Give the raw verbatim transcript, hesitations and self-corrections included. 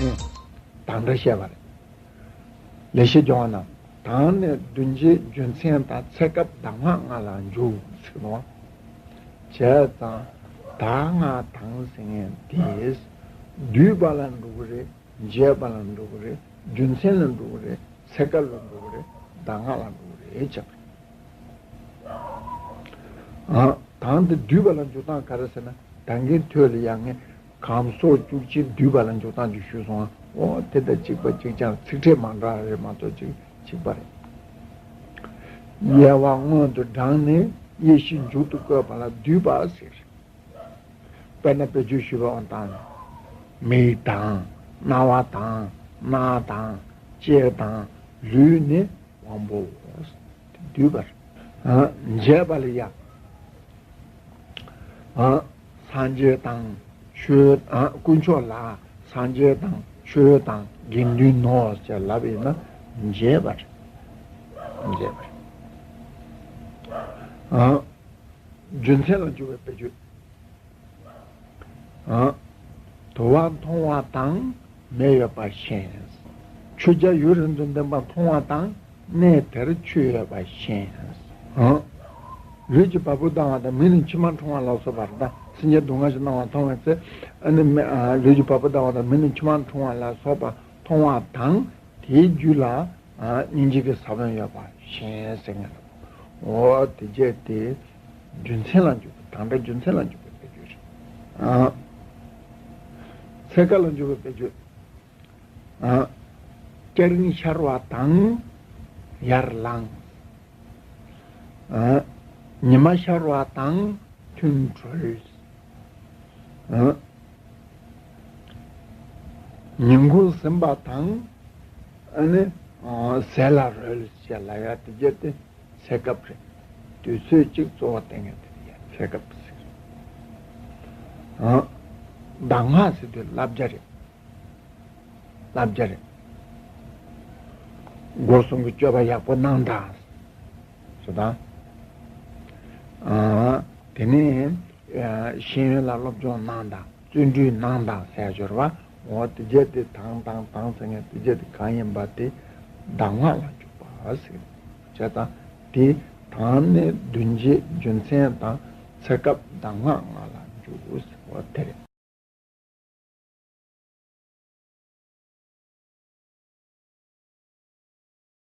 དང་སྒྲ་བཤད་པ་རེད། ལེགས་བཤད་ལྗོན་དབང་ནང་། དང་ནི་བདུན་བརྒྱད་རྒྱུ་མཚན་དང་། ཚེ་སྐབས་གདམས་ངག་ལྔ་ལ་འཇུག་ཟེར་ནོ། བྱས་ཙང་ད་ང་དང་ཟེར་མཁན་དེས་བསྡུས་པ་ལ་འགྲོ་གི་རེད། འབྱེད་པ་ལ་འགྲོ་གི་རེད། རྒྱུ་མཚན་ལ་འགྲོ་གི་རེད། ཚེ་སྐབས་ལ་འགྲོ་གི་རེད། གདམས་ངག་ལ་འགྲོ་གི་རེད་ཅེས། ཨ། དང་དེ་བསྡུས་པ་ལ་འཇུག་སྟངས་ག་རེ་ཟེར་ན། ད་གིན་ཐོས་ལ་ཡང་ངས་གང་ཟག་བཅུ་གཅིག་བསྡུས་པ་ལ་འཇུག་སྟངས་ཅིག་ཞུས་སོང་ང་། འོ་དེ་དང་གཅིག་པ་གཅིག་རྐྱང་། ཚིག་ཕྲད་མ་འདྲ་རེད་མ་གཏོགས་གཅིག་གཅིག་པ་རེད། དབྱེ་བ་སྔོན་དུ་དྲངས་ནས་དབྱེ་གཞི་མཇུག་ཏུ་བཀོད་པ་ལ་བསྡུས་པ་ཟེར། དཔེར་ན་དཔེ་བརྗོད་ཞུས་པ་དབང་དང་། མིག་དང་། རྣ་བ་དང་། སྣ་དང་། ལྕེ་དང་། ལུས་ནི་དབང་པོའོ། བསྡུས་པར། ཨ། འབྱེད་པ་ལ་ཡང་། ཨ། སངས་རྒྱས་དང་ཆོས། ཨ། དཀོན་མཆོག་ལ་སངས་རྒྱས་དང་ཆོས་དང་དགེ་འདུན་ནོ་ཞེས་ལབ་ཡིན་ན་འབྱེད་པར། འབྱེད་པར། ཨ། རྒྱུ་མཚན་ལ་འཇུག་པའི་དཔེ་བརྗོད། ཨ། དུ་བ་མཐོང་བ་དང་མེ་ཡོད་པ་ཤེས། ཆོས་རྒྱལ་ཡུན་རིང་དུ་འདོན་པ་མཐོང་བ་དང་གནས་དེར་ཆོས་ཡོད་པ་ཤེས། ཨ། ལུས་ཀྱི་བ་སྤུ་ལྡང་བ་དང་མིག་ནས་མཆི་མ་འཁྲུང་བ་ལ་སོགས་པ་རེད། ད་སེམས་ཅན་སྡུག་བསྔལ་ཞིག་སྣང་བ་མཐོང་བའི་ཚེ། ཨ་ནི་མི། ཨ། ལུས་ཀྱི་བ་སྤུ་ལྡང་བ་དང་མིག་ནས་མཆི་མ་འཁྲུང་བ་ལ་སོགས་པ་མཐོང་བ་དང་། དེའི་རྒྱུད་ལ། ཨ། སྙིང་རྗེ་གི་ས་བོན་ཡོད་པ་ཤེས་ཟེར་མཁན་རེད། འོ་དེ་བྱས་ཏེ་རྒྱུ་མཚན་ལ་འཇུག་པ། དང་སྒྲ་རྒྱུ་མཚན་ལ་འཇུག་པའི་དཔེ་བརྗོད་རེད། ཨ། ཚེ་སྐབས་ལ་འཇུག་པའི་དཔེ་བརྗོད། ཨ། སྐྱ་རེངས་ཤར་བ་དང་ཡར་ལངས། ཨ། ཉི་མ་ཤར་བ་དང་ཐུན་གྲོལ། ཨ། ཉིན་གུང་ཟིན་པ་དང་། ཨ་ནི། ཨ། ཟས་ལ་རོལ་ཞེས་ལབ་ཡ་དེ་བརྒྱད་དེ་ཚེ་སྐབས་རེད། དུས་ཚོད་གཅིག་གཙོ་བོ་བསྟན་མཁན་དེ་ཡ་ཚེ་སྐབས་ཟེར། ཨ། གདམས་ངག་ཟེར་དུས་བསླབ་བྱ་རེད། བསླབ་བྱ་རེད། སྒོ་གསུམ་གྱི་སྤྱོད་པ་ཡག་པོ་གནང་དང་། ཟེར་དང་། ཨ། དེ་ནས། ཨ། ཤེས་ཡོན་ལ་སློབ་སྦྱོང་གནང་དང་། བརྩོན་འགྲུས་གནང་དང་ཟེར་སྦྱོར་བ། འོ་དེ་བརྒྱད་དེ་དང་དང་དང་ཟེར་མཁན་དེ་བརྒྱད་དེ་གང་ཡིན་པ་དེ་གདམས་ངག་ལ་འཇུག་པ་ཟེར། བྱས་ཙང་དེ་དང་ནི་བདུན་བརྒྱད་རྒྱུ་མཚན་དང་། ཚེ་སྐབས་གདམས་ངག་ལྔ་ལ་འཇུག་ཟེར་བ་དེ་རེད།